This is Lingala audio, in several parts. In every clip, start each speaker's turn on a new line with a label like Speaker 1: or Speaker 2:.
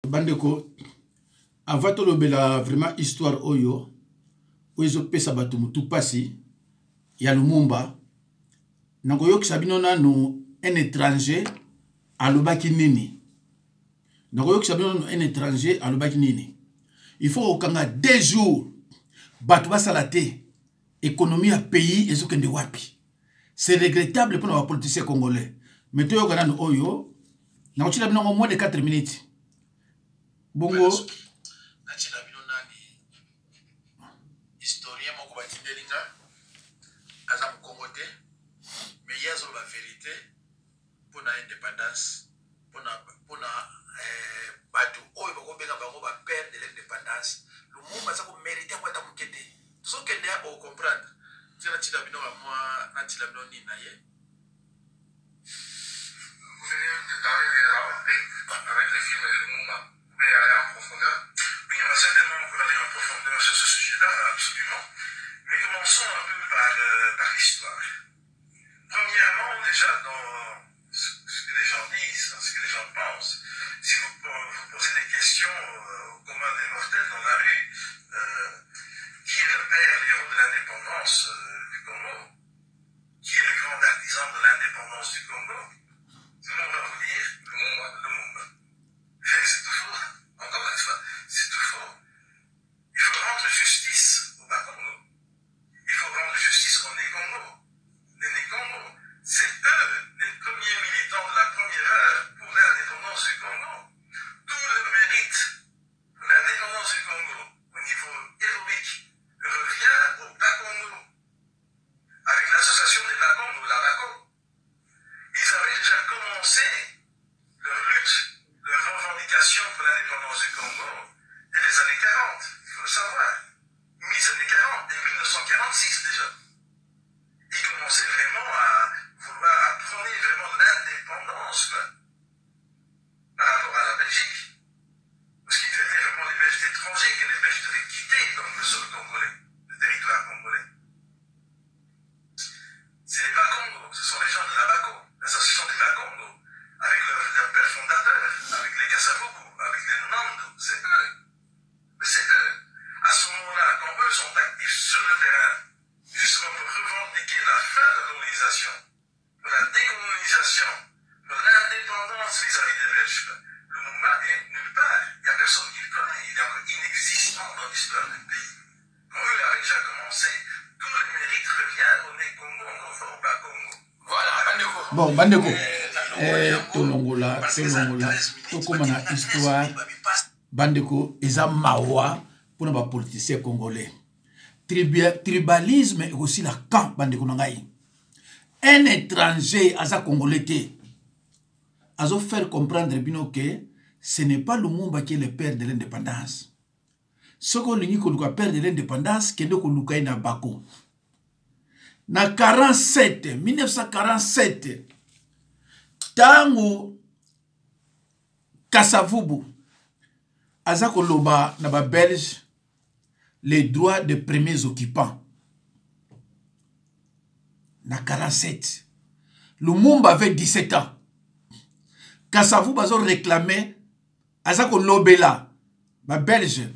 Speaker 1: Bandeko, avant tolobela vraiment histoire oyo oyo ezopesa bato motu mpasi ya Lumumba, nakoyokisa bino nanu un étranger alobaki nini. Nakoyokisa bino nanu un étranger alobaki nini. Il faut kokanga 2 jours, bato basala te, économie ya pays ezokende wapi? C'est regrettable mpona bapoliticien congolais. Mais toyoka nanu oyo, nakotyela bino yango moins de 4 minutes. Bongo
Speaker 2: natyela bino nani, historien moko batindeli nga, aza mokongo te, mais ye azoloba vérité mpona indépendance, mpona bato oyo bakobenga bango bapère de l'indépendance. Lumumba aza komérite yango ata moke te. Tozokende ya bokocomprendre. Tika natyela bino bamwa, natyela bino nini na ye.
Speaker 3: Vous venez de parler de Raoul Peck avec les films de Lumumba. Vous pouvez aller en profondeur. Oui, on va certainement encore aller en profondeur sur ce sujet-là, absolument. Mais commençons un peu par l'histoire. Premièrement, déjà, dans ce que les gens disent, ce que les gens pensent, si vous vous posez des questions au commun des mortels dans la rue, qui est le père, l'héros de l'indépendance du Congo? Qui est le grand artisan de l'indépendance du Congo? Tout le monde va vous dire Lumumba, Lumumba. C'est tout faux. Encore une fois, c'est tout faux. Il faut rendre justice au Bas-Congo. Il faut rendre justice au Né-Congo. Les Né-Congo, c'est eux les premiers militants de la première heure pour l'indépendance du Congo. Tout le mérite de l'indépendance du Congo au niveau héroïque revient au Bas-Congo. Avec l'association des Bas-Congo, la BACO, ils avaient déjà commencé leur lutte, leur revendication pour l'indépendance du Congo dès les années 40, il faut le savoir. Mi-années 40, dès 1946 déjà. Ils commençaient vraiment à vouloir à prôner vraiment l'indépendance, quoi, par rapport à la Belgique. Parce qu'ils traitaient vraiment les Belges d'étrangers, que les Belges devaient quitter donc, le sol congolais, le territoire congolais. C'est les Bakongo, ce sont les gens de la Bako, l'association des Bakongo, avec leur père fondateur, avec les Kasavubu, avec les Nando, c'est eux. Mais c'est eux. À ce moment-là, quand eux sont actifs sur le terrain, justement pour revendiquer la fin de la colonisation, pour la décolonisation, pour l'indépendance vis-à-vis des Belges, Lumumba est nulle part. Il n'y a personne qui le connaît. Il est encore inexistant dans l'histoire du pays. Quand eux avaient déjà commencé, tout le mérite revient au Né-Congo, encore une fois au Bas-Congo.
Speaker 2: Voilà, bandeko.
Speaker 1: Bon, bandeko, tolongola, tolongola, tokóma na histoire. Bandeko, eza mawa mpona bapoliticien congolais. Tribalisme ekosila quand, bandeko na ngai? Un étranger, aza congolais te, azofaire comprendre bino ke ce n'est pas Lumumba qui est le père de l'indépendance. Soki olingi koluka père de l'indépendance, kende koluka ye na Bako na 47, 1947, ntango Kasavubu aza koloba na babelge les droits des premiers occupants. Na 47, Lumumba avait 17 ans. Kasavubu azo réclamer, aza kolobela babelge: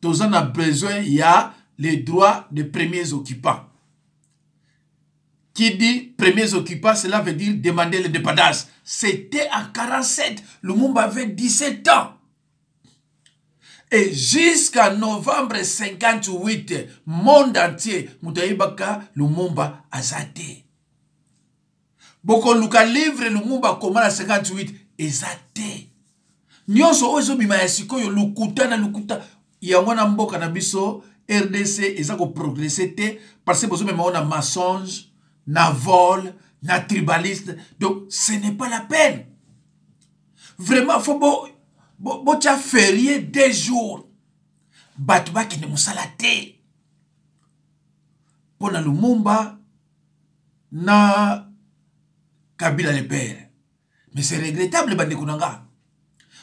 Speaker 1: toza na besoin ya les droits des premiers occupants. Qui dit premiers occupants, cela veut dire demander l'indépendance. C'était en 47. Lumumba avait 17 ans. Et jusqu'à novembre 58, monde entier, moto ayebaka Lumumba aza te. Bokoluka livre Lumumba koma na 58, eza te. Nyonso oyo ezobima ya sikoyo, lukuta na lukuta. Yango na mboka na biso RDC eza koprogresse te, parce que bozomema ngo na mensonge, na vol, na tribaliste. Donc ce n'est pas la peine vraiment. Faut botya férié 2 jours, bato bakende mosala te mpo na Lumumba na Kabila le père. Mais c'est regrettable, bandeko na nga.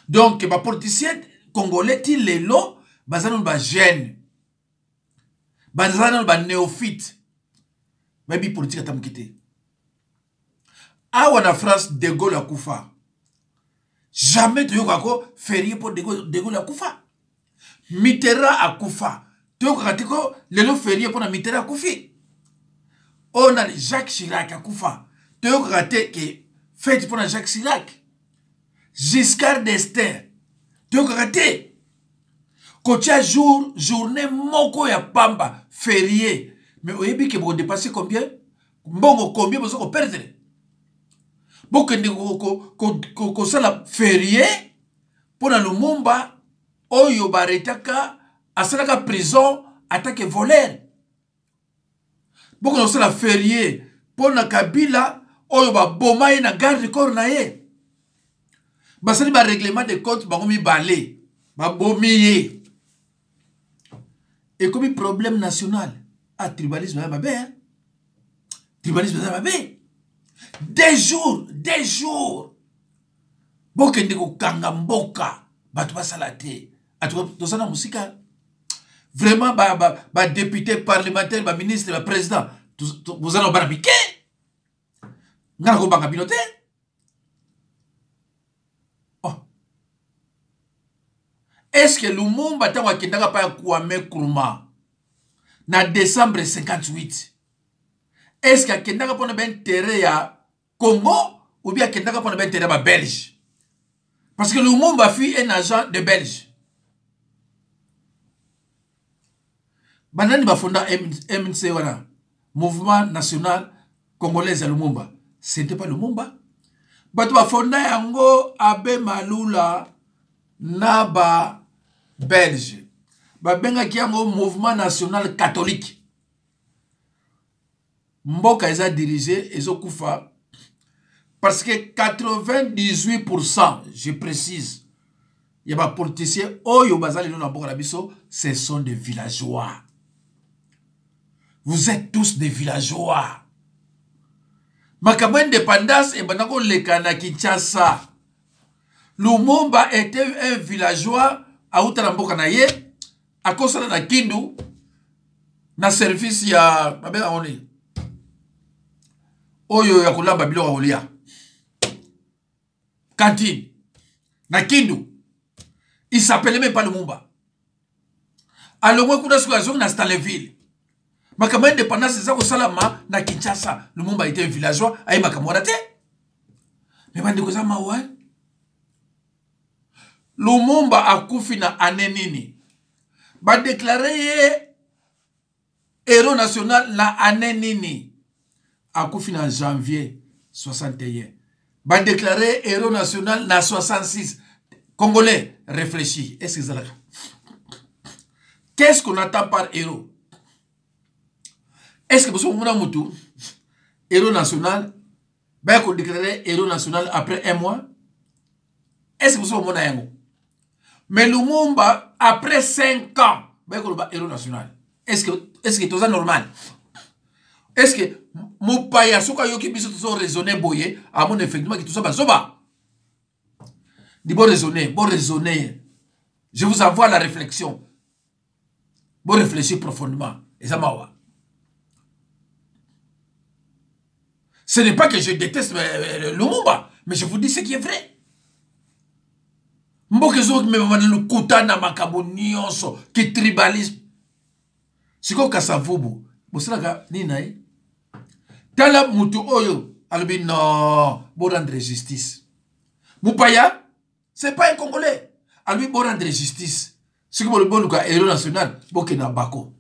Speaker 1: Donc bapoliticien congolais ti lelo baza nano bajeune, baza nano banéophyte, bayebi politique ata moke te. Awa na France, De Gaulle akufa. Jamais toyokaka ko ferie mpo De Gaulle akufa. Mitterrand akufa, toyokaka te ko lelo ferie mpo na Mitterrand akufi. Oyo nani, Jacques Chirac akufa, toyokaka te ke fete mpo na Jacques Chirac. Giscard d'Estaing, toyokaka te. Kotia jour, journée moko ya pamba ferie, mais oyebi ke bokodepense combien mbongo, combien boza koperdre. Bokende kosala ferie mpo na Lumumba oyo baretaka, asalaka prison atake voleur. Bokende kosala ferie mpo na Kabila oyo baboma ye na garde corps na ye, basali barèglement de compte bango mibale, babomi ye, ekomi problème national. A tribalisme ya mabe, tribalisme eza mabe. Des jours, des jours bokende kokanga mboka, bato basala te. Toza na mosika vraiment. Badéputé, ba parlementaire, baministre, baprésident, boza na bana mike, ngai nakobanga bino te. Oh. Est ce que Lumumba, ntango akendaka pa ya Kwame Nkrumah na décembre 58, est ce que akendaka mpona baintérêt ya Congo ou bien akendaka mpona baintérêt ya babelge? Parce que Lumumba fut un agent de Belge. Banani bafonda MNC wana, Mouvement national congolais ya Lumumba? C'était pas Lumumba. Bato bafonda yango, Abe Malula na ba Belge, babengaki yango Mouvement national catholique. Mboka eza dirige, ezokufa parce que 98%, je précise, ya bapoliticien oyo baza lelo na mboka na biso, ce sont des villageois. Vous êtes tous des villageois. Makambo indépendance ebanda koleka na Kinshasa, Lumumba était un villageois, auta na mboka na ye, akosala na Kindu na service ya babenga ngo nini oyo ya kolamba biloko ya kolia, cantine na Kindu. Il s'appelait même pas Lumumba. Alongwe kuna, sikoyo azongi na Stanleyville. Makambo ya indépendance eza kosalama na Kinshasa, Lumumba était un villageois, aye makambo wana te. Me bandeko, eza mawa. Lumumba akufi na année nini? Badeklare ye héros national na année nini? Akufi na janvier 61, badeklare héros national na 66. Congolais, réfléchis. Est ce que ezalaka? Qu'est ce qu'on attend par héros? Est ce que boso komona mutu héros national, baya kodeklare héros national après un mois? Est ce que boso komona yango? Mais Lumumba, après 5 ans, baya koloba héros national. Est ce que toza normal? Est ce que mopaya soki ayoki biso tozo raisonne boye, amona effectivement ke toza bazoba? Di bo raisonner, bo raisonner, je vous envoie la réflexion, bo réfléchir profondément. Eza mawa. Ce n'est pas que je déteste Lumumba, mais je vous dis ce qui est vrai. Mboka ezomema na lokuta na makambo nyonso ke tribalisme. Sikoyo Kasavubu bosalaka nini na ye? Tala mutu oyo alobi non, borendre justice. Mopaya, c'est pas un Congolais. Alobi borendre justice. Soki bolobi boluka héros national, bokende na bako,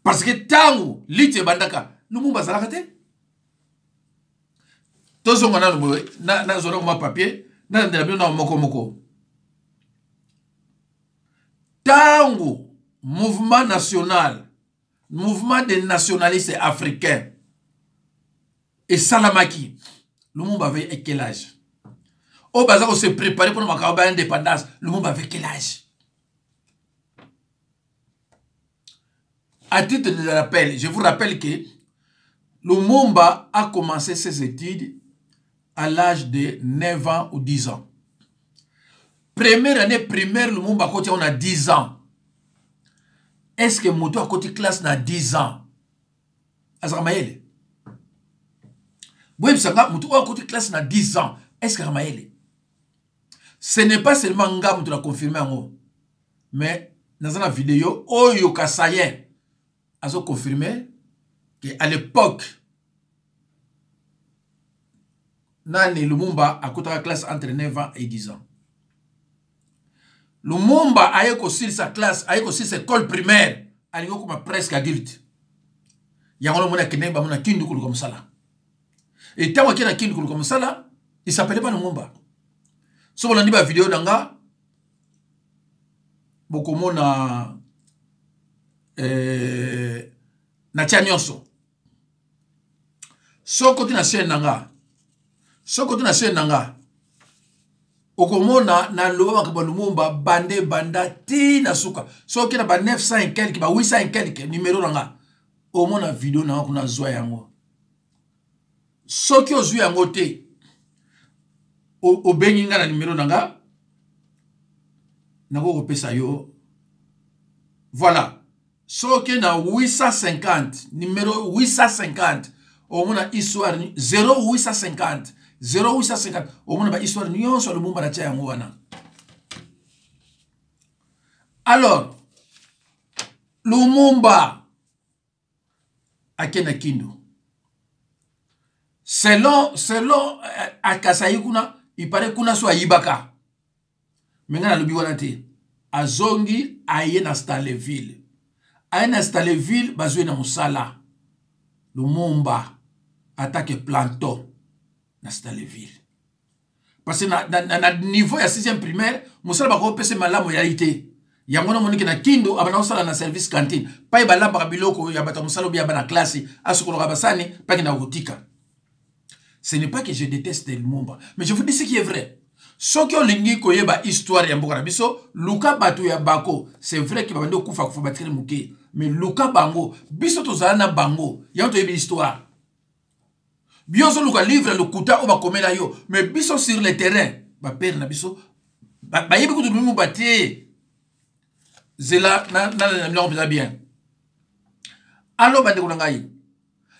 Speaker 1: parce que ntango lutte ebandaka, Lumumba azalaka te. Tozonga nano boye, nazwa ma papier, nalandela bino na moko moko. Ntango mouvement national, Mouvement des nationalistes africains esalamaki, Lumumba avait quel âge? Oyo baza kose préparer mpona makambo ba indépendance, Lumumba avait quel âge? À titre de rappel, je vous rappelle que Lumumba a commencé ses études à l'âge de 9 ans ou 10 ans. Première année primaire, Lumumba akoti on a 10 ans. Est ce que moto akoti classe na 10 ans azalaka mayele? Boyebisanga, moto oyo akoti classe na 10 ans, est ce que azalaka mayele? Ce n'est pas seulement nga moto na confirme yango, mais naza na video oyo kasayen azo confirme que à l'époque nani Lumumba akotaka classe entre 9 ans et 10 ans. Lumumba aye kosilisa classe, aye kosilisa école primaire, alingi okoma presque adulte. Yango nomoni akendaki bango na Kindu koluka mosala. Et ntango akei na Kindu koluka mosala, il s'appelait pas Lumumba. Soki bolandi ba video na nga, bokomona natia nyonso. Soki oti na chaîne na nga, soki oti na chaîne na nga, okomona naloba makambo ya Lumumba bande banda ti na suka. Soki na ba 900 et quelque, ba 800 et quelque numéro na nga, omona video na nga kuna, zwa yango. Soki ozwi yango te, obengi nga na numéro na nga, nakoki kopesa yo. Voilà, soki na 850, numéro 850, omona histoire 0850, 0850, omona ba histoire nyonso ya Lumumba, natia yango wana. Alors Lumumba ake na Kindu, selon Akasayi kuna, il paraît kuna so ayibaka, me ngai nalobi wana te. Azongi, aye na Stanleyville, aye na Stanleyville, bazwi na mosala. Lumumba atake planton na Stanleyville, parce que na niveau ya 6e primaire, mosala bakopesa malamu eyali te. Yango namoniki na Kindu abanda kosala na service cantine, pai balambaka biloko ya bato ya mosala obi ya bana klasi, asukolaka basani mpaki na kotika. Ce n'est pas que je déteste Lumumba, mais je vous dis ce qui est vrai. Soki olingi koyeba histoire ya mboka na biso, luka bato ya bako. C'est vrai ke babandi kokufa kufa, batikali moke, mais luka bango. Biso tozala na bango, yango toyebi histoire. Bio ozoluka livre lokuta oyo bakomela yo, mais biso sur le terrain, bapere na biso bayebi kutu Lumumba te. Zela nalela biloko mpenza bien. Alo bandeko na ngai,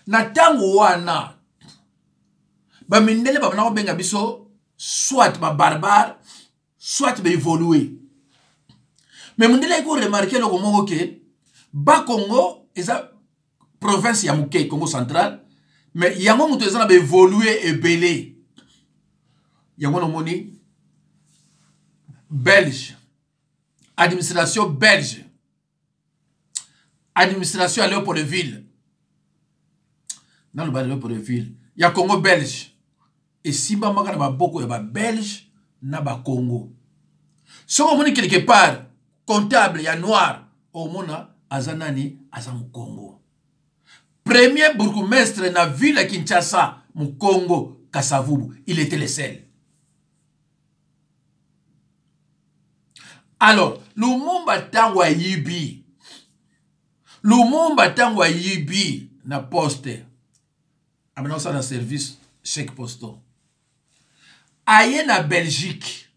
Speaker 1: na ntango wana bamindele babanda kobenga biso soit babarbare, soit baévolue. Mais mondele ayaki koremarquer eloko moko ke Bakongo eza province ya moke, Congo Central, mais yango moto eza na baévolue ebele. Yango nomoni belge, administration belge, administration ya Léopoldville, naloba Léopoldville ya Congo belge, esimbamaka na maboko ya babelge na bakongo. Soki omoni quelque part comptable ya noir, omona aza nani? Aza mokongo. Premier bourgmestre na ville ya Kinshasa, mokongo, Kasavubu, il était le seul. Alors Lumumba ntango ayibi, Lumumba ntango ayibi na poste, abanda kosala na service chèque postaux, aye na Belgique,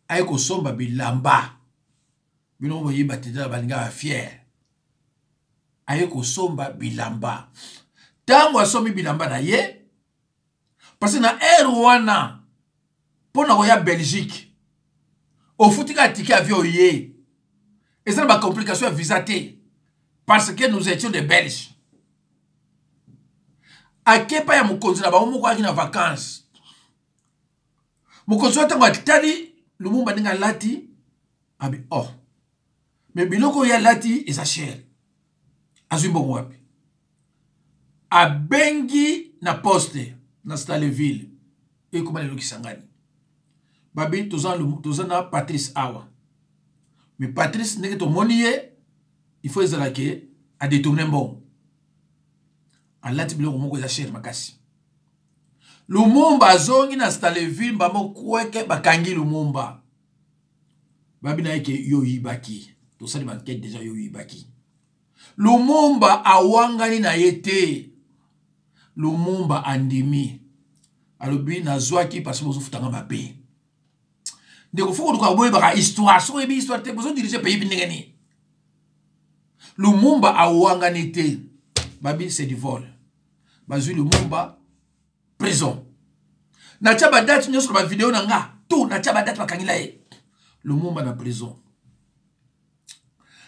Speaker 1: aye kosomba bilamba. Bino boyeba te, balingaka fier. Aye kosomba bilamba. Ntango asombi bilamba na ye, parce que na aire wana mpo na koya Belgique, ofuti kaka ticket avion, oye, eza na bacomplication ya visa te, parce que nous étions des Belges. Akepa ya mokonzi na bango moko ayaki na vacance. Mokonzi wana ntango atali Lumumba ndenge alati, abi: "Oh, mais biloko oyo alati eza cher, azwi mbongo wapi?" Abengi na poste na Stanleyville, ekoma lelo Kisangani. Babi: "Toza na Patrice awa, mais Patrice, ndenge tomoni ye, il faut ezala ke adétourne mbongo, alati biloko moko eza cher makasi." Lumumba azongi na Stanleyville, bango kweke bakangi Lumumba. Babi na ye ke yo oyibaki, tosali bankete déjà, yo oyibaki. Lumumba awangani na ye te. Lumumba andimi, alobi: "Nazwaki parce bozofutanga mabe." Ndeko, fo koluka boyebaka histoire. Soki oyebi histoire te, bozodirige pays ndenge nini? Lumumba awangani te. Babi: "C'est du vol." Bazwi Lumumba, prison. Natya badate nyonso na bavideo na nga. Tout natia badate bakangila ye Lumumba na prison.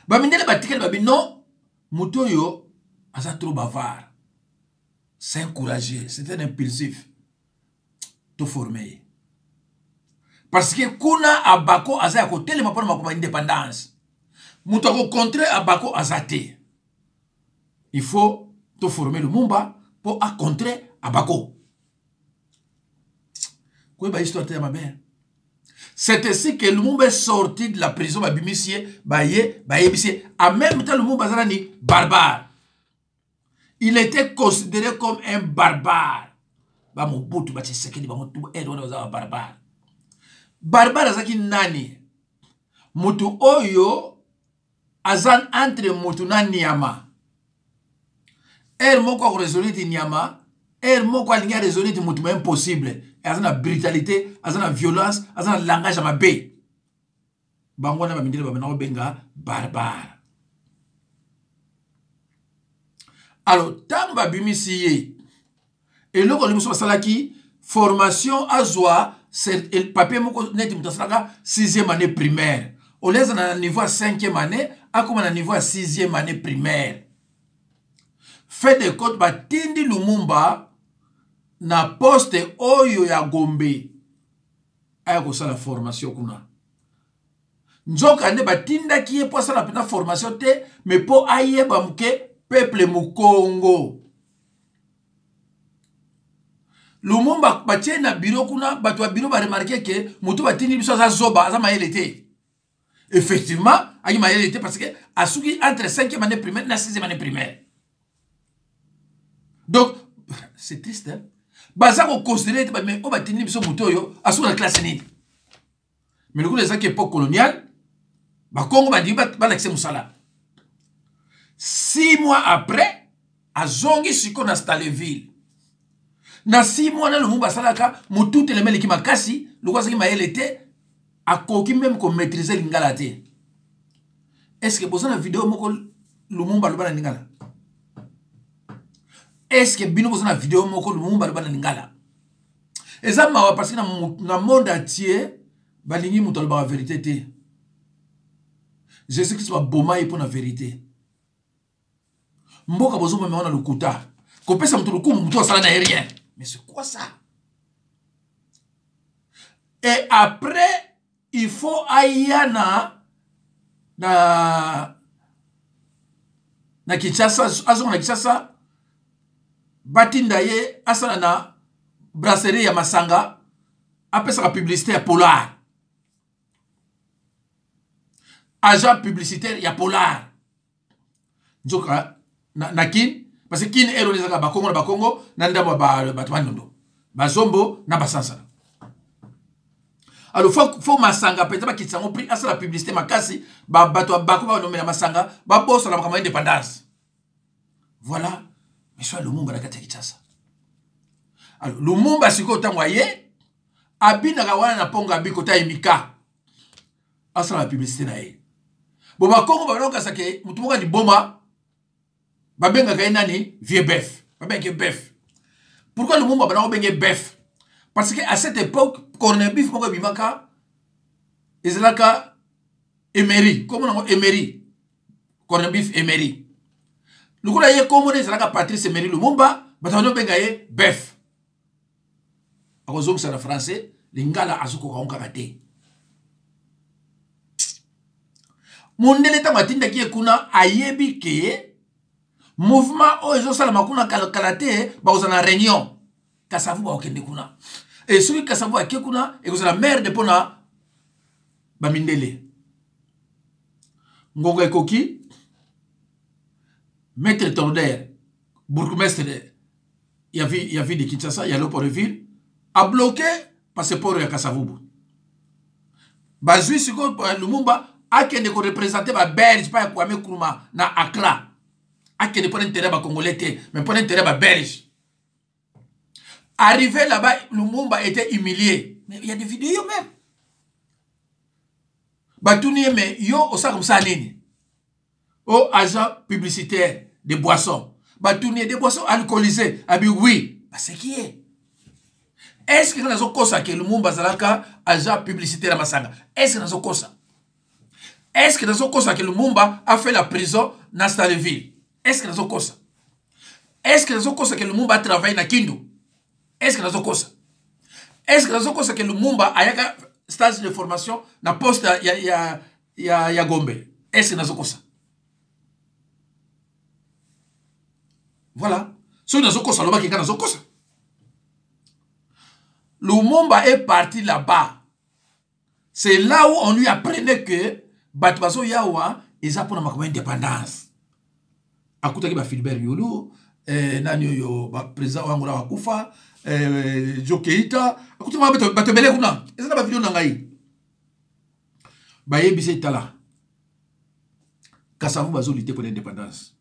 Speaker 1: Bamindele batikali babi non, moto oyo aza trop bavard, c'est un courageux, c'est un impulsif, toforme ye parce que kuna Abako aza ya kotelema mpona makoma indépendance, moto akocontre Abako aza te. Il faut toforme Lumumba mpo acontre Abako. Koyeba histoire te ya mabe. C'est ainsi que Lumumba est sorti de la prison. Babimisi ye, baye bayebisi ye. En même temps, Lumumba aza nani? Barbare. Il était considéré comme un barbare. Bamobutu, batshisekedi, bango tu ere wana baza babarbare. Barbare azalaki nani? Motu oyo aza entre motu na nyama. Ere moko akoraisonne ti nyama, ere moko alingi araisonne ti motu, ma impossible. Aza na brutalité, aza na violence, aza na langage ya mabe. Bango wana bamindele babanda kobenga barbare. Alors ntango babimisi ye, eloko liboso basalaki formation, azwa papier moko neti moto asalaka 6e année primaire. Oleza na niveau ya 5e année, akóma na niveau ya 6e année primaire. Fait de compte, batindi Lumumba na poste oyo ya Gombe, aya kosala formation kuna. Nzoka nde batindaki ye mpo asala mpenza formation te, me mpo ayeba moke peuple mokongo. Lumumba batie na biro kuna, bato ya biro baremarke ke moto batindi biso aza zoba, aza mayele te. Effectivement aki mayele te, parce que asuki entre 5e année primaire na 6e année primaire. Donc c'est triste, hein? Baza koconsidere ete oyo batindi biso, moto oyo asuki na classe nini? Mais lokola ezalaki époque coloniale, bakongo bandimi balakisa mosala. 6 mois après, azongi sikoyo na Stanleyville. Na 6 mois na Lumumba asalaka motu telema eleki makasi. Lokola azalaki mayele te, akoki même komaîtrise lingala te. Est ce que boza na video moko Lumumba aloba na lingala? Est ce que bino boza na video moko Lumumba aloba na lingala? Eza mawa, parce que na monde entier balingi moto alobaka vérité te. Jésus Christ baboma ye mpo na vérité. Mboka bozomema wana lokuta, kopesa moto lokumu, moto asala na ye rien. Mais c'est quoi ça? Et après, il faut aya na Kinshasa, azonga na Kinshasa, batinda ye asala na brasserie ya masanga, apesaka publicité ya Polar, agent publicitaire ya Polar. Nzoka na Kin, parce que Kin ero ezalaka bakongo na bakongo na ndambo ya bato bandondo, bazombo na basansala. Alors faut masanga mpenza bakitisa yango prix, asala publicité makasi, bato ya bako banomela masanga, babosana makambo ya indépendance. Voilà monsieur ya Lumumba na kati ya Kinshasa. Alors Lumumba sikoyo, ntango aye, abinaka wana na mpongo, abi kota emika, asala publicité na ye. Bo bakongo babanda ke motu moko ya liboma, babengaka ye nani? Vieux Bef. Babengaka ye Bef. Pourquoi Lumumba banda kobenge Bef? Parce que à cette époque, corned-beef moko ebimaka, ezalaka Emery, kombo nango Emery, corned-beef Emery. Lokola ye kombo na ezalaka Patrice Emery Lumumba, bato banda obenga ye Bef. Akozongisa na français, lingala azokoka ngo kaka te. Mondele ntango atindaki ye kuna, ayebi ke mouvement oyo ezosalama kuna kala te, bakozala na réunion, Kasavu bakokende kuna. E soki Kasavu ake kuna, ekozala merde mpona bamindele. Ngonga ekoki, maître Torder, bourgmestre ya ville de Kinshasa, ya Léopoldville, abloqué passeport ya Kasavubu. Bazwi sikoyo Lumumba akende korepresente babelge mpa ya Kwame Nkrumah na Accra. Akende mpona intérêt ya bacongolais te, mais mpona intérêt ya babelge. Arrivé là-bas, Lumumba était humilié. Mais il y a des vidéos même. Batuni ye: mais yo osala mosala nini? O agent publicitaire de boissons. Batuni ye: de boissons alcoolisées? Abi oui. Baseki ye. Est ce que nga nazokosa ke Lumumba azalaka agent publicitaire ya masanga? Est ce que nazokosa? Est ce que nazokosa ke Lumumba a fait la prison na Stanleyville? Est ce que nazokosa? Est ce que nazokosa ke Lumumba a travaille na Kindu? Est ce que nazokosa? Est ce que nazokosa ke Lumumba ayaka stage de formation na poste ya Gombe? Est ce que nazokosa? Voilà, soki nazokosa, alobaki nga nazokosa. Lumumba est parti là-bas, c'est là où on lui apprenait que bato bazoyawa eza mpona makambo ya indépendance. Akutaki ba Philibert Yulu, nani oyo, baprésident oyo Angola bakufa, Joe Keita, akutaki bato ebele kuna. Eza na bavideo na ngai. Bayebisi: etala, Kasavubu bazolutter mpona indépendance,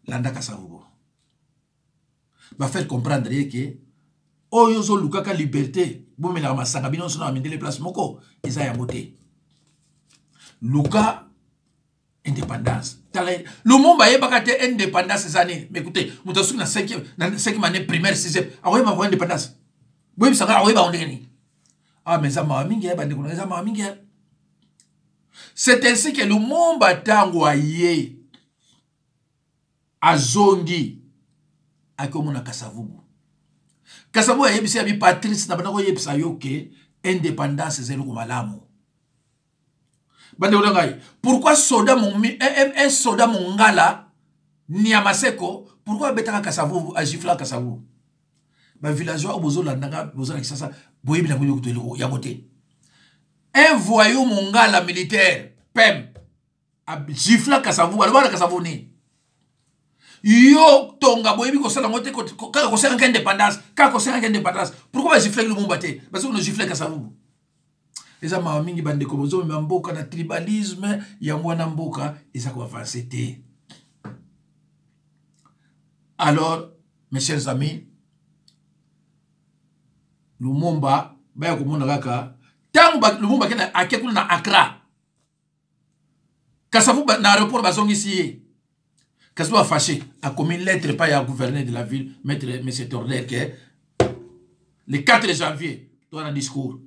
Speaker 1: landa Kasavubu. Bafaire comprendre ye ke oyo ozolukaka liberté, bomelaka masanga bino nyonso na bamindele place moko, eza yango te. Luka indépendance. Tala, Lumumba ayebaka te indépendance eza nini. Mais écoutez, moto asuki na cinquième année primaire, sixième, akoyeba ko indépendance? Boyebisanga, akoyeba ngo ndenge nini? Ah, mais eza mawa mingi, bandeko na, eza mawa mingi. C'est ainsi que Lumumba, ntango aye, azongi, akomona Kasavubu. Kasavubu ayebisi yabi: "Patrice, na banda koyebisa yo ke indépendance eza eloko malamu." Bandeko na ngai, pourquoi soda, un soda mongala, Niama Seko, pourquoi abetaka Kasavubu, agifla Kasavubu? Bavillageois oyo bozolandanga, boza na Kisasa, boyebi na bino eloko yango te. Un voyou mongala militaire pem agifla Kasavubu. Alobaka na Kasavubu nini? "Yo tonga boyebi kosala yango te, kaka kosengaka indépendance, kaka kosengaka indépendance." Pourquoi bagiflaki Lumumba te, basoki nogifle Kasavubu? Eza mawa mingi, bandeko. Bozomema mboka na tribalisme, yango wana mboka eza koavancer te. Alors, mes chers amis, Lumumba baya komona kaka ntango Lumumba ake kuna na Accra, Kasavu na aéroport bazongisi ye. Kasavu afâché, akomi lettre pa ya gouverneur de la ville, maître monsieur Torder, ke le 4 janvier toza na discours,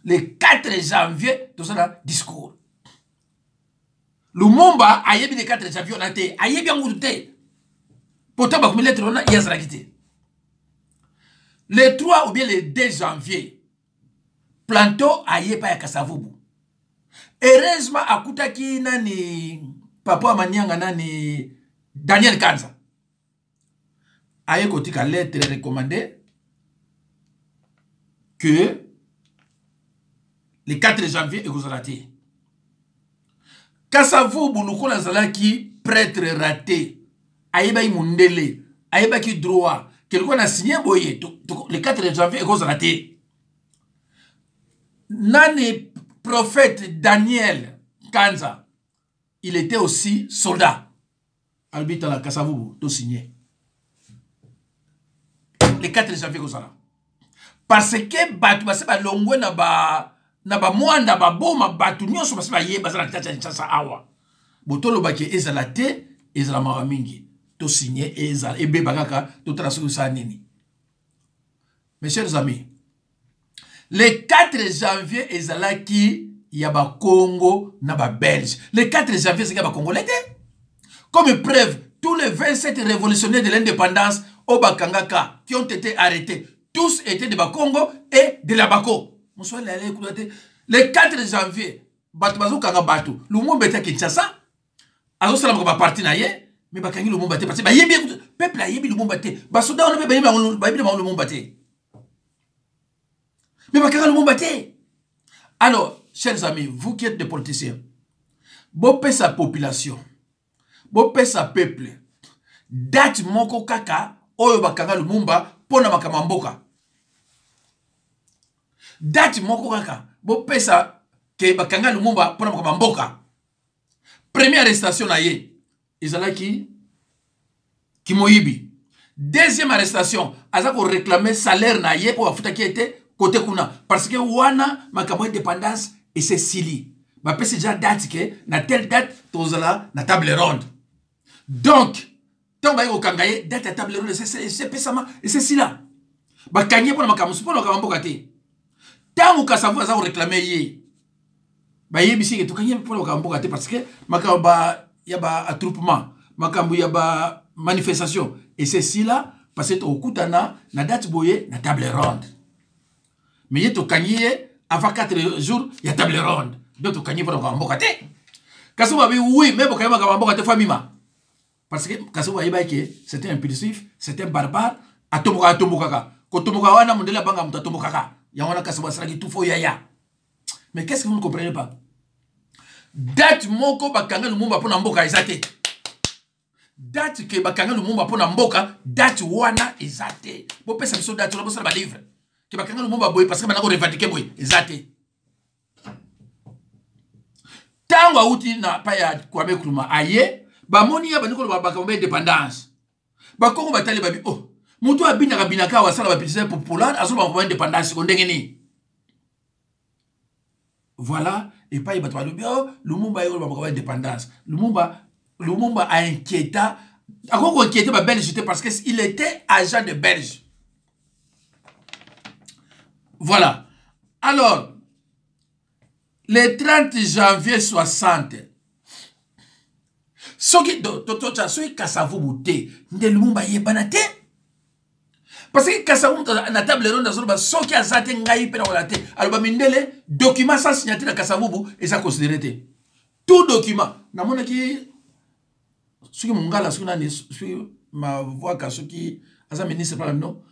Speaker 1: le 4 janvier toza na discours. Lumumba ayebi le 4 janvier wana te, ayebi yango kutu te. Pourtant bakomi lettre wana, ye azalaki te. Le 3 ou bien le 2 janvier, Planto aye pa ya Kasavubu. Heureusement akutaki nani, papa Manianga, nani, Daniel Kanza. Aye kotika lettre recommandée que le 4 janvier ekozala te. Kasavubu, lokola azalaki prêtre raté, ayebaki mondele, ayebaki droit, ke lokola na signe boye, le 4 janvier ekozala te. Nani, prophète Daniel Kanza, il était aussi soldat, alobi: "Tala Kasavubu, tosigné le 4 janvier kozala", parce que bato base balongwe na bamwanda, baboma bato nyonso, base baye baza na kati ya Kinshasa awa. Bo tolobaki ezala te, ezala mawa mingi. Tosigné, ezala ebeba kaka, totala soki osala nini. Mes chers amis, le 4 janvier ezalaki ya Bakongo na Babelge. Le 4 janvier ezalaki ya Bakongolais te. Comme preuve, tous les 27 révolutionnaires de l'indépendance oyo bakangaka, qui ont été arrêtés, tous étaient de Bakongo et de la Bako. Moswali ale kuna te. Le 4 janvier, bato bazokanga bato, Lumumba ete Kinshasa, azosala moko baparti na ye, mais bakangi Lumumba te parce que bayebi, peuple ayebi Lumumba te. Basoda wana mpe bayebi na bango Lumumba te, mais bakanga Lumumba te. Alors, chers amis, vous qui êtes des politiciens, bopesa population, bopesa peuple date moko kaka oyo bakanga Lumumba mpo na makambo ya mboka. Date moko kaka bopesa ke bakanga Lumumba mpo na makambo ya mboka. Première arrestation na ye ezalaki kimoyibi. Deuxième arrestation, aza koréclamer salaire na ye mpo bafutaki ye te kote kuna, parce que wana makambo indépendance esesili, bapesi déjà date ke na telle date tozala na table ronde. Donc ntango baye kokanga ye, date ya table ronde esepesama, esesila. Bakangi ye mpo na makambo mosusu, mpo na makambo mboka te. Ntango Kasavu aza koreklame ye, bayebisi ke tokangi ye mpo na makambo mboka te, parce que makambo ya ba attroupement, makambo ya ba manifestation ese esila, parce que tokokutana na date boye na table ronde. Mais ye tokangi ye avant 4 jours ya table ronde, donc tokangi ye mpo na makambo mboka te. Kasi babi oui, mais bokangi makambo mboka te, famima. Parce que Kasavubu ayebaki ke c'était impulsif, c'était barbare, atombokaka, atombokaka, kotomboka wana mondele abanga moto atombokaka. Yango wana Kasavubu asalaki tout fo yaya. Mais qu'est-ce que vous ne comprenez pas? Date moko bakanga Lumumba mpo na mboka eza te. Date ke bakanga Lumumba mpo na mboka, date wana eza te. Bopesa biso date wana, bosala balivre ke bakanga Lumumba boye parce que banda korevendiquer boye, eza te. Ntango awuti na pa ya Kwame Nkrumah, aye bamoni ye abandi koloba makambo ya indépendance. Bakongo batali, babi: "Oh, moto abinaka binaka awa, asala bapublicité populaire, azoloba makambo ya indépendance ko ndenge nini?" Voilà epai bato balobi: "Oh, Lumumba ye koloba makambo ya indépendance." Lumumba ainquiéta, akoki koinquiéter babelge te, parce que il était agent de Belge. Voilà. Alors le 30 janvier 60, soki totya, soki Kasavubu te, nde Lumumba ayebana te, parce que Kasavubu na table ronde azoloba: "Soki aza te, ngai mpe nakola te." Aloba mindele, document sans signature na Kasavubu eza considéré te. Tout document namonaki, soki Mongala, soki nani, soki Mavwaka, soki aza ministre mpana bino,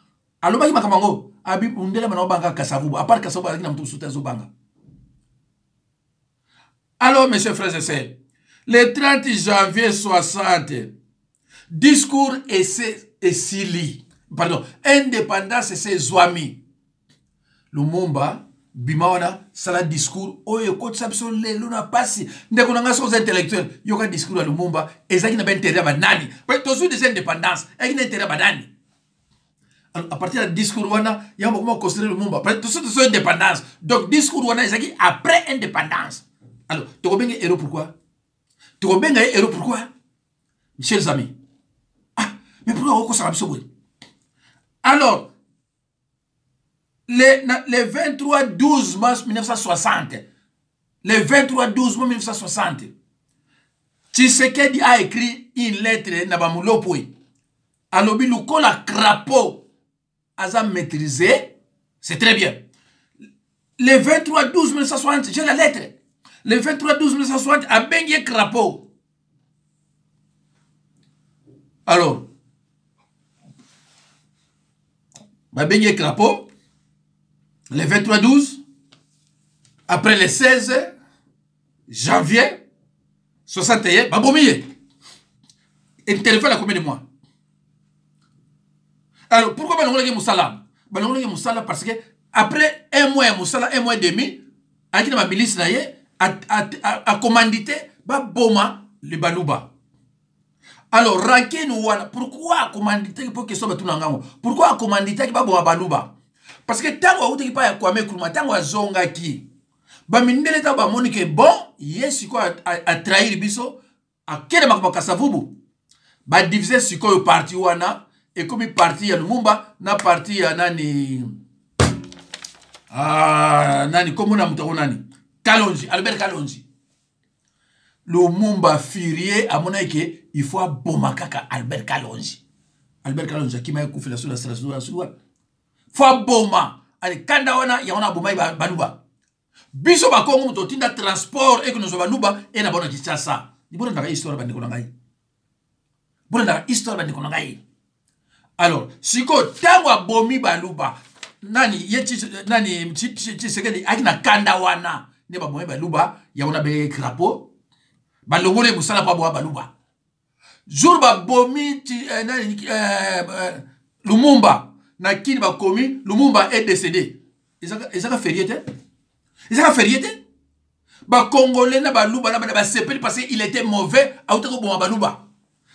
Speaker 1: alobaki makambo yango, abi mundele bana obanga Kasavubu. À part Kasavubu, azalaki na moto mosusu te azobanga. Alors, mes chers frères et sœurs, le 30 janvier 60, discours ese esili, pardon, indépendance ese ezwami, Lumumba bima wana, sala discours oyo ekotisa biso lelo na pasi. Ndeko na ngai, soki oza intellectuel, yoka discours ya Lumumba. Ezalaki na baintérêt ya banani? Tozwi déjà indépendance, ezalaki na intérêt ya banani? Alors, à partir ya discours wana, yango bakoma considérer Lumumba. Toso indépendance, donc discours wana ezalaki après indépendance. Alors tokobenga héros pourquoi? Tokobenga ye héros pourquoi, chers amis? Ah, mais pourquoi okosaka biso boye? Alors le 23 12 mars 1960, le 23 12 mars 1960, Tshisekedi a écrit une lettre na bamulopwe, alobi lokola crapaud aza maîtrisé, c'est très bien. Le 23 12 1960, j'ai la lettre, le 23 12 1960, abengi ye crapaud. Alors babengi ye crapaud le 23 12. Après, le 16 janvier 61, babomi ye. Intervalle ya combien de mois? Alors pourquoi balongolaki mosala? Balongolaki mosala parce que après un mois ya mosala, un mois et demi, ayaki na bamilice na ye, acommandité baboma le Baluba. Alors rancune wana, pourquoi acommanditaki? Mpo question batuna ngango, pourquoi acommanditaki baboma Baluba? Parce que ntango awutaki pa ya Kwame Nkrumah, ntango azongaki, bamindele ntango bamoni ke bon, ye sikoyo atrahir biso, akende makambo ya Kasavubu, badivise sikoyo parti wana, ekomi parti ya Lumumba na parti ya nani, ah, nani kombo na moto yango nani, Kalonji, Albert Kalonji. Lumumba furie, amonaki ke il faut aboma kaka Albert Kalonji. Albert Kalonji akima, ekufela so na Strasbourg, faut aboma. Ale kanda wana, yango na abomaki Baluba. Biso Bakongo moto otinda transport ekonozwa Baluba e na bango na Kinshasa. Bolandaka histoire, bandeko na ngai, bolandaka histoire, bandeko na ngai. Alors sikoyo, ntango abomi Baluba, nani ye, nani, Tshisekedi aki na kanda wana nde babomi Baluba. Yango nabengaki crapaud. Balongoli mosala mpo aboya Baluba. Jour babomi nani, Lumumba na Kini, bakomi "Lumumba est décédé". Ezaka férié te, ezaka férié te. Bacongolais na Baluba na bana basepeli, parce que il était mauvais, auta koboma Baluba.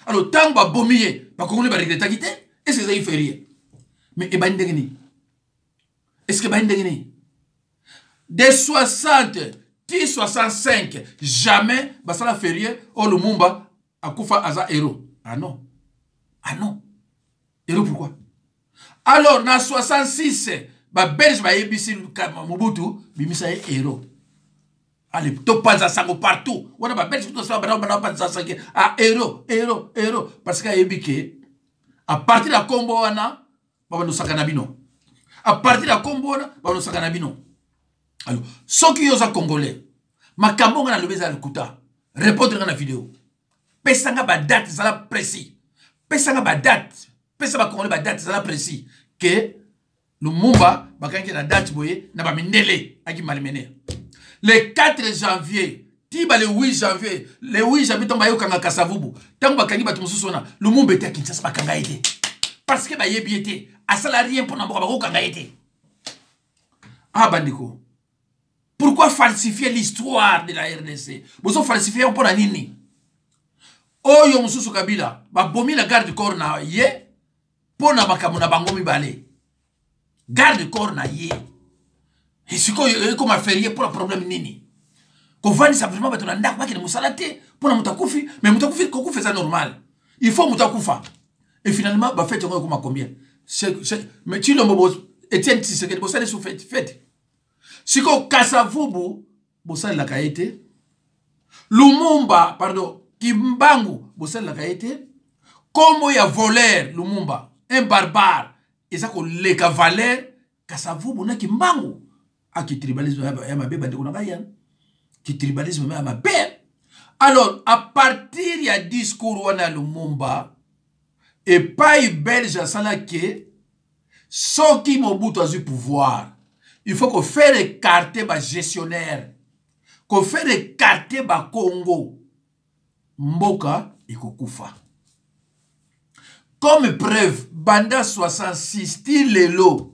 Speaker 1: Alors ntango babomi ye, bacongolais baregretaki te. Est ce que ezalaki férié? Mais ebandi ndenge nini? Est ce que ebandi ndenge nini? De 60 ti 65, jamais basala férié oyo Lumumba akufa aza héros. Ah non, ah non, héros pourquoi? Alors na 66, babelge bayebisi Mobutu: bimisa ye héros. Ale, topanza sango partout wana. Babelge tosala bana bana bapanza sango a héros, héros, héros, parce que ayebi ke à partir ya nkombo wana babandosaka na bino, à partir ya nkombo wana babandosaka na bino. Alors soki yo oza Congolais, makambo nga nalobi eza lokuta, répondre nga na video, pesanga badate, ezala précis, pesanga badate, pesa bacongolais badate, ezala précis ke Lumumba bakangi na date boye na bamindele, aki malmené le 4 janvier ti ba le 8 janvier. Le 8 janvier, ntango bayokanga Kasavubu, ntango bakangi bato mosusu wana, Lumumba ete ya Kinshasa, bakanga ye te parce que bayebi ye te, asala rien mpo na mboka, bakokanga ye te. Ah bandeko, pourquoi falsifier l'histoire de la RDC? Bozo falsifier mpo na nini? Oyo mosusu Kabila, babomi na garde corps na ye mpo na makambo na bango mibale, garde corps na ye. Sikoyo ekoma férié mpo na problème nini? Kovandisa vraiment bato na ndako, bakende mosala te mpo na moto akufi. Mais moto akufi, kokufa eza normal, il faut moto akufa. Et finalement bafête yango ekoma combien? Mais Tshilombo, Etienne Tshisekedi, bosali su fête fête. Sikoyo Kasavubu bosalelaka ye te, Lumumba, pardon, Kimbangu bosalelaka ye te. Kombo ya voleur Lumumba, un barbare, eza koleka valeur Kasavubu na Kimbangu. Aki tribalisme ya mabe, bandeko na ngai, ya kitribalisme ya mabe. Alors à partir ya discours wana ya Lumumba, epai belge asalaki, soki Mobutu azwi pouvoir, il faut kofaire écarter bagestionnaire, kofaire écarter bakongo, mboka ekokufa. Comme preuve, banda 66 ti lelo,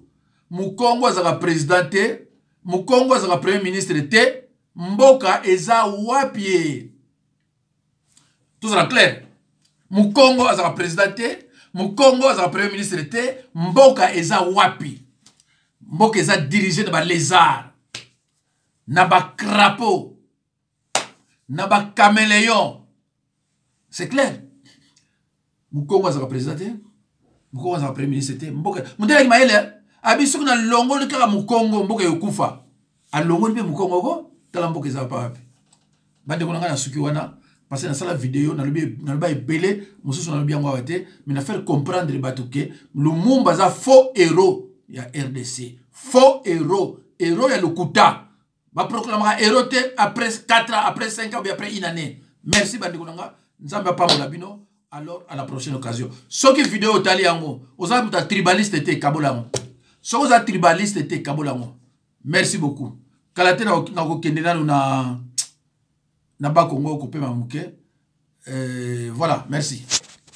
Speaker 1: mokongo azalaka président te, mokongo azalaka premier ministre te. Mboka eza wapi ye? Tozala clair, mokongo azalaka président te, mokongo azalaka premier ministre te, mboka eza wapi? Mboka eza dirigé na balézard, na bacrapaud, na bacaméléon. C'est clair, mokongo azalaka président te, mokongo azalaka premier ministre te. Mboka, mondelaki mayele abi soki nalongoli kaka mokongo, mboka ekokufa. Alongoli mpe mokongo ko, tala mboka eza pa wapi. Bandeko na ngai, na suki wana parce que nasala video, naloba ebele mosusu, nalobi yango awa te, mais na faire comprendre bato ke Lumumba aza faux héros ya RDC, faux héros, héros ya lokuta. Baproclamaka héros te après 4 ans, après 5 ans ou bien après une année. Merci bandeko na nga, Nzambe apambola bino. Alors à la prochaine occasion. Soki video otali yango, oza moto ya tribaliste te, kabola yango. Soki oza tribaliste te, kabola yango. Merci beaucoup. Kala te nakokende nanu na Bakongo kopema moke. Voilà, merci.